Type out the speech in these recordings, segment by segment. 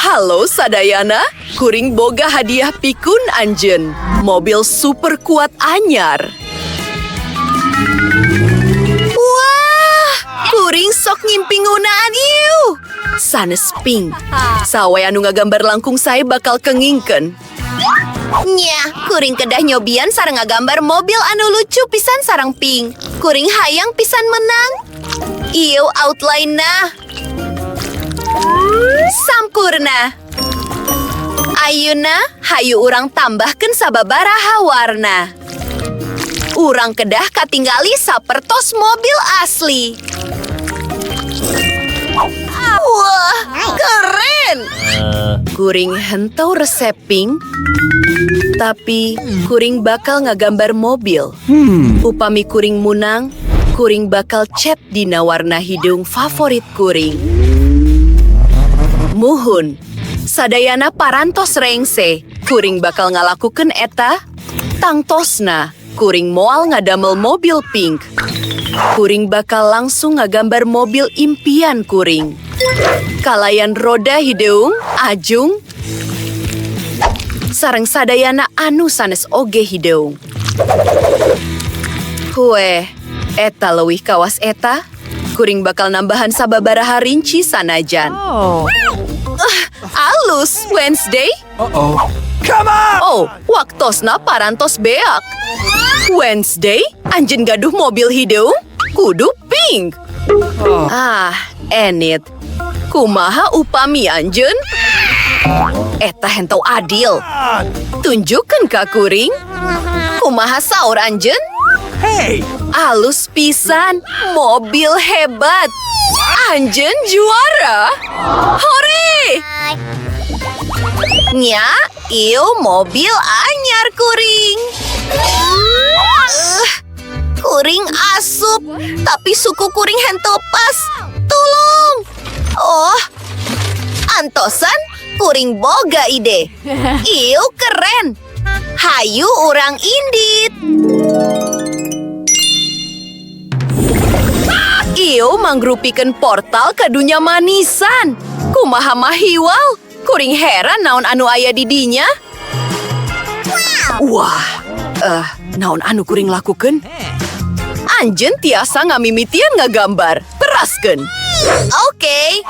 Halo sadayana, kuring boga hadiah pikeun anjeun. Mobil super kuat anyar. Wah, kuring sok ngimpi ngeunaan ieu. Sanes pink. Saha we anu ngagambar langkung sae bakal kengingkeun. Nya, kuring kedah nyobian sareng ngagambar mobil anu lucu pisan sareng pink. Kuring hayang pisan menang. Ieu outline-na. Sampurna. Ayeuna, hayu urang tambahkeun sababaraha warna. Urang kedah katinggali sapertos mobil asli. Wah, keren! Kuring henteu resep pink, tapi kuring bakal ngagambar mobil. Upami kuring munang, kuring bakal cet dina warna hideung favorit kuring. Muhun, sadayana parantos rengse, kuring bakal ngalakukeun eta. Tangtosna, kuring moal ngadamel mobil pink. Kuring bakal langsung ngagambar mobil impian kuring. Kalayan roda hideung, ajung, sareng sadayana anu sanes oge hideung. Hueh, eta leuwih kawas eta. Kuring bakal nambahan sababaraha rinci sanajan. Oh. Alus, Wednesday. Uh-oh. Come on! Oh, waktosna parantos beak. Wednesday, anjeun gaduh mobil hideung, kudu pink. Ah, Enid. Kumaha upami anjeun? Eta henteu adil. Tunjukkeun ka kuring. Kumaha saur anjeun? Hey! Alus pisan, mobil hebat. Anjeun juara. Hore! Nya, ieu mobil anyar kuring. Kuring asup, tapi suku kuring henteu pas. Tulung! Oh, antosan kuring boga ide. Ieu keren. Hayu urang indit. Ieu mangrupikeun portal ka dunya manisan. Kumaha mahiwal? Kuring heran naon anu aya di dinya. Wah, naon anu kuring lakukeun? Anjeun tiasa ngamimitian ngagambar. Teraskeun. Oke,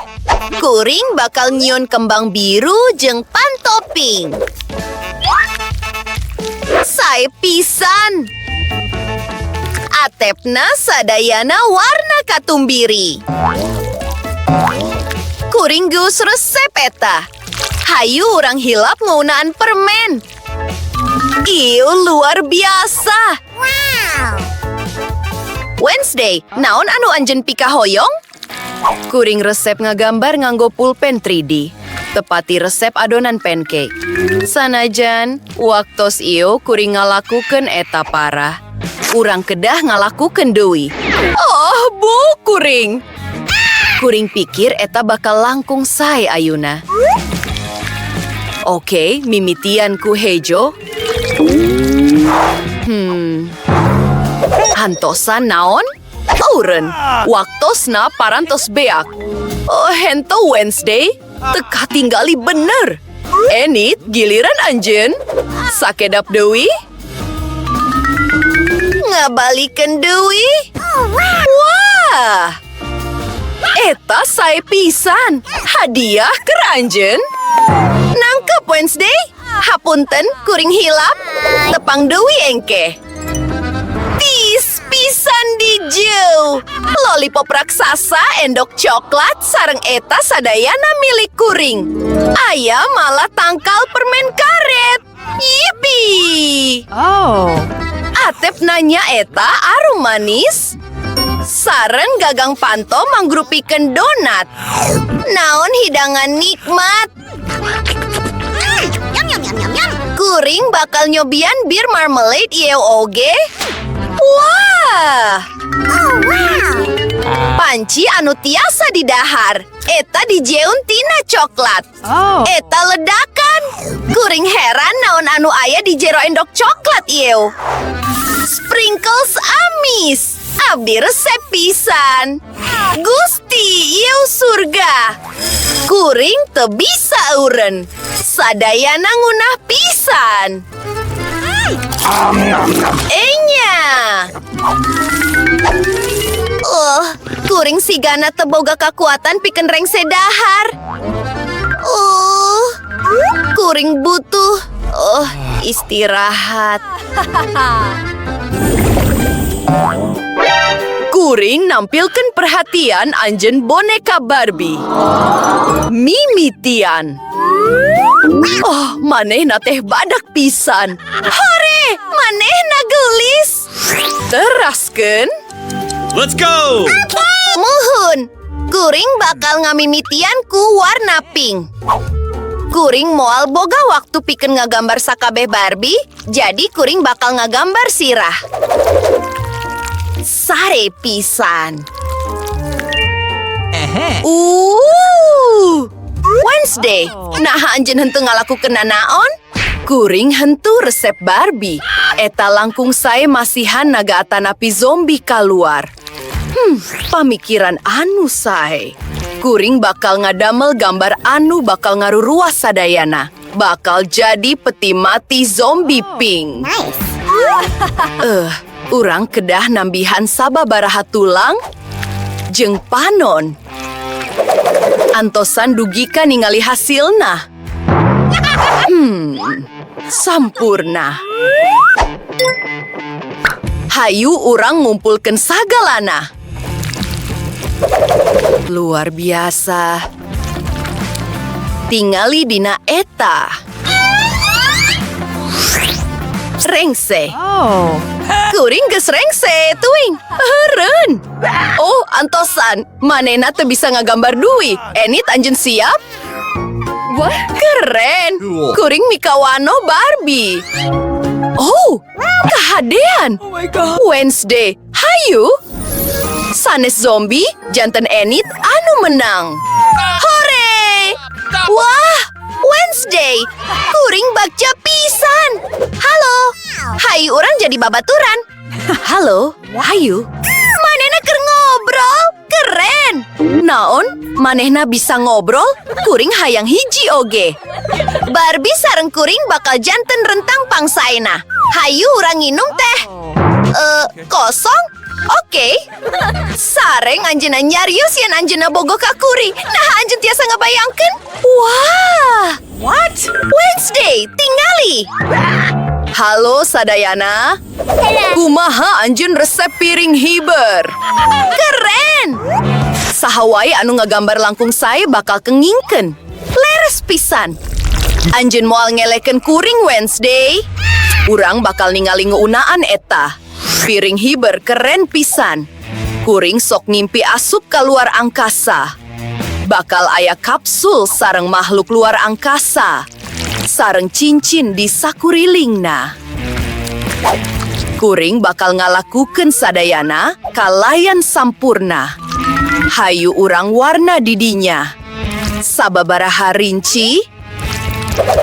kuring bakal nyieun kembang biru jeung panto pink. Sae pisan. Atepna sadayana warna katumbiri. Kuring geus resep eta. Hayu urang hilap ngeunaan permen. Ieu luar biasa. Wednesday, naon anu anjeun pikahoyong? Kuring resep ngagambar nganggo pulpen 3D. Tepati resep adonan pancake. Sanajan, waktos ieu kuring ngalakukeun eta parah. Urang kedah ngalakukeun deui. Oh, bu kuring. Kuring pikir eta bakal langkung sae ayuna. Oke, mimitian ku hejo. Antosan naon? Auren, waktosna parantos beak. Oh, henteu, Wednesday, teu katinggali bener. Enid, giliran anjeun. Sakedap deui. Ngabalikeun deui. Wah! Eta sae pisan. Hadiah keur anjeun. Nangkep, Wednesday. Hapunten, kuring hilap. Tepang deui engke. Tiis pisan dijieun. Lollipop raksasa endok coklat sareng eta sadayana milik kuring. Aya malah tangkal permen karet. Yippee! Oh. Atep nanya eta arum manis. Sareng gagang panto mangrupikeun donat. Naon hidangan nikmat. Yum, yum, yum, yum, yum. Kuring bakal nyobian bir marmalade ieu oge. Wah! Oh, wow. Panci anu tiasa didahar. Eta dijieun tina coklat. Oh. Eta ledakan. Kuring heran naon anu aya di jero endok coklat ieu. Sprinkles amis. Abdi resep pisan. Gusti, ieu surga. Kuring teu bisa eureun. Sadayana ngeunah pisan. Enya. Oh, kuring sigana teu boga kakuatan pikeun rengse dahar. Oh, kuring butuh istirahat. Kuring nampilkan perhatian anjeun boneka Barbie. Mimitian. Oh, manehna teh badak pisan. Hore, manehna geulis. Teraskeun. Let's go! Muhun, kuring bakal ngamimitian ku warna pink. Kuring moal boga waktu pikeun ngagambar sakabeh Barbie, jadi kuring bakal ngagambar sirah. Sare pisan. Wednesday. Nah, anjeun henteu ngalakukeun naon? Kuring henteu resep Barbie. Eta langkung sae masihan naga atanapi zombie kaluar. Pamikiran anu sae. Kuring bakal ngadamel gambar anu bakal ngaruruas sadayana. Bakal jadi peti mati zombie pink. Nice. Urang kedah nambihan sababaraha tulang jeung panon. Antosan dugika ningali hasilna. Sampurna. Hayu urang ngumpulkeun sagalana. Luar biasa. Tingali dina eta. Rengse. Oh. Kuring geus rengse, tuing. Eureun. Oh, antosan. Manehna teu bisa ngagambar deui. Enid, anjeun siap? What? Keren. Cool. Kuring mikawanoh Barbie. Oh, kahadean. Oh my God. Wednesday, hayu. Sanes zombie, janten Enid anu menang. Hore! Wah, Wednesday, kuring bagja pisan. Halo, hayu urang jadi babaturan. Halo, hayu. Manehna keur ngobrol, keren. Naon, manehna bisa ngobrol, kuring hayang hiji oge. Barbie sareng kuring bakal janten rentang pangsaena. Hayu urang nginum teh. Eh, kosong? Oke. Sareng anjeunna nyarios yen anjeunna bogoh ka kuring. Nah, anjeun tiasa ngabayangkeun. Wah. What? Wednesday, tingali. Halo Sadayana. Kumaha anjeun resep piring hiber? Keren. Saha wae anu ngagambar langkung sae bakal kengingkeun. Leres pisan. Anjeun moal ngelehkeun kuring, Wednesday. Urang bakal ningali ngeunaan eta. Piring hiber keren pisan. Kuring sok ngimpi asup ka luar angkasa. Bakal aya kapsul sareng makhluk luar angkasa. Sareng cincin di sakurilingna. Kuring bakal ngalakukeun sadayana kalayan sampurna. Hayu urang warna didinya. Sababaraha rinci.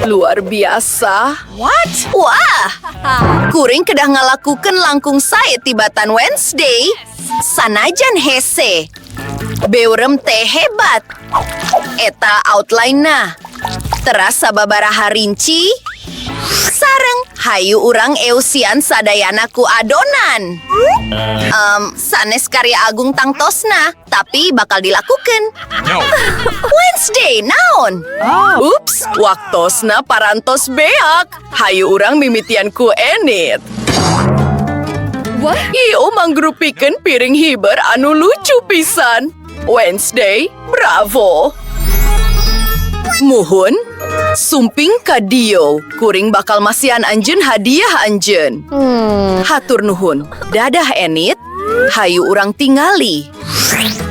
Luar biasa. What? Wah, kuring kedah ngalakukeun langkung sae tibatan Wednesday. Sanajan hese. Beureum teh hebat. Eta outline-na. Teras sababaraha rinci. Sareng hayu urang eusian sadayana ku adonan. Sanes karya agung tangtosna, tapi bakal dilakukan. No. Wednesday, naon? Oh. Ups, waktosna parantos beak. Hayu urang mimitian ku Enid. What? Iyo manggrupikeun piring hiber anu lucu pisan. Wednesday, bravo. Muhun, sumping ka dieu. Kuring bakal masihan anjeun hadiah anjeun. Hatur nuhun. Dadah, Enid. Hayu urang tingali.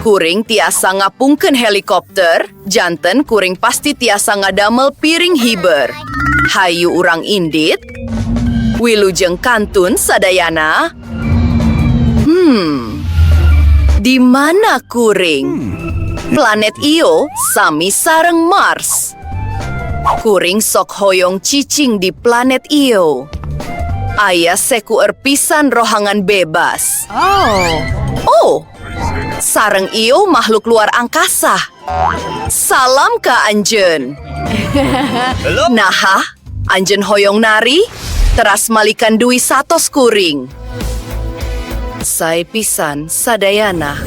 Kuring tiasa ngapungkeun helikopter, janten kuring pasti tiasa ngadamel piring hiber. Hayu urang indit. Wilujeng kantun sadayana. Di mana kuring? Planet Io sami sareng Mars. Kuring sok hoyong cicing di planet Io. Aya sekuer pisan rohangan bebas. Oh. Oh, Sareng ieu makhluk luar angkasa. Salam ka anjeun. Hello? Naha, anjeun hoyong nari, teras malikan dui satos kuring. Sae pisan sadayana.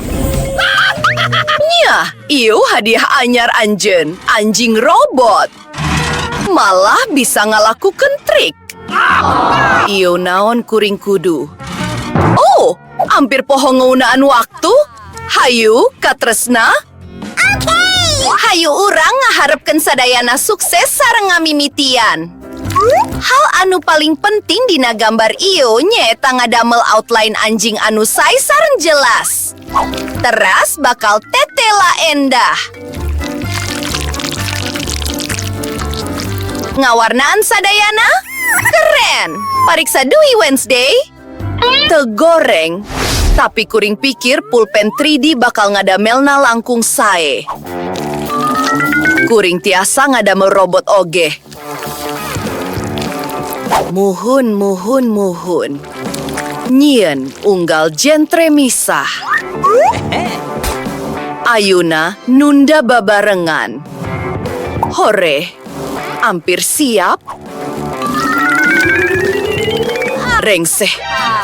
Nya, ieu hadiah anyar anjeun, anjing robot. Malah bisa ngalakukeun trik. Ieu naon kuring kudu. Oh, hampir poho ngeunaan waktu. Hayu, Katresna. Hayu urang ngaharepkeun sadayana sukses sareng ngamimitian. Hal anu paling penting dina gambar ieu nyaeta ngadamel outline anjing anu sae sareng jelas. Teras bakal tetela endah. Ngawarnaan sadayana? Keren! Pariksa deui, Wednesday. Tegoreng. Tapi kuring pikir pulpen 3D bakal ngadamelna langkung sae. Kuring tiasa ngadamel robot oge. Muhun, muhun, muhun. Nyieun unggal jentre misah. Ayuna nunda babarengan. Hore, hampir siap. Rengse.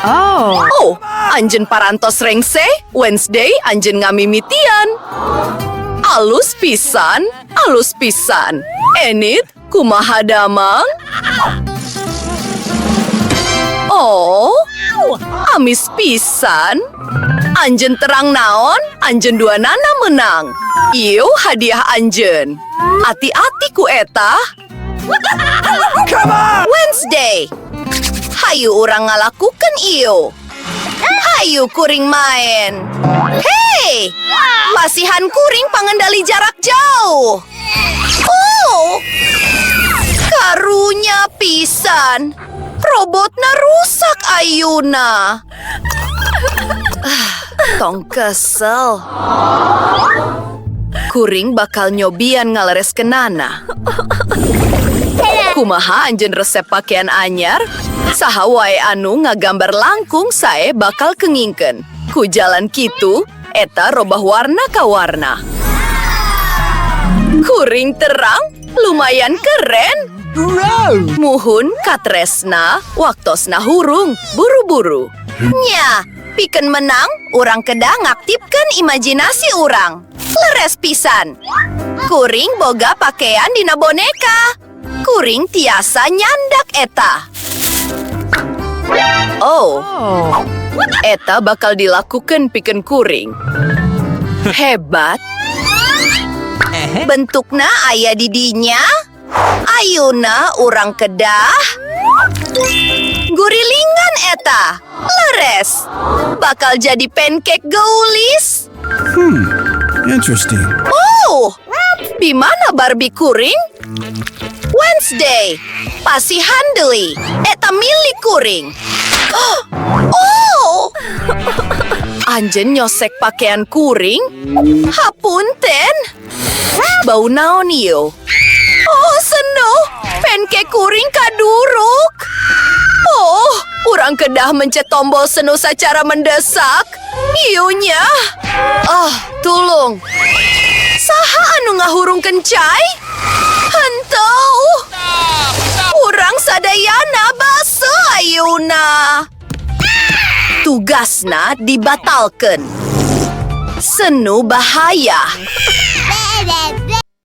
Oh. Oh, anjeun parantos rengse, Wednesday anjeun ngamimitian. Alus pisan, alus pisan. Enid, kumaha damang? Oh, amis pisan. Anjeun terang naon, anjeun dua nana menang. Ieu hadiah anjeun. Ati-ati ku eta. Wednesday. Hayu urang ngalakukeun ieu. Hayu kuring main. Hei, pasihan kuring pangendali jarak jauh. Oh, karunya pisan. Robotna rusak ayuna. Ah, tong kesel. Kuring bakal nyobian ngalereskeunana. Kumaha anjeun resep pakaian anyar? Saha wae anu ngagambar langkung sae bakal kengingkeun. Ku jalan kitu, eta robah warna ka warna. Kuring terang, lumayan keren. Muhun Katresna, waktosna hurung, buru-buru. Nya, pikeun menang, urang kedah ngaktifkan imajinasi urang. Leres pisan. Kuring boga pakaian dina boneka. Kuring tiasa nyandak eta. Oh, Oh. eta bakal dilakukan pikeun kuring. Hebat. Bentukna aya di dinya. Ayuna urang kedah. Gurilingan eta. Leres. Bakal jadi pancake geulis. Interesting. Oh, di mana Barbie kuring? Wednesday, pasihan deui. Eta milik kuring. Oh, anjeun nyosek pakaian kuring? Hapunten. Bau naon ieu? Oh, seno, pancake kuring kaduruk. Oh, urang kedah mencet tombol seno secara mendesak. Ieu nya. Ah, tulung. Saha anu ngahurungkeun cai? Henteu. Urang sadayana baseuh ayeuna. Tugasna dibatalkeun. Senu bahaya.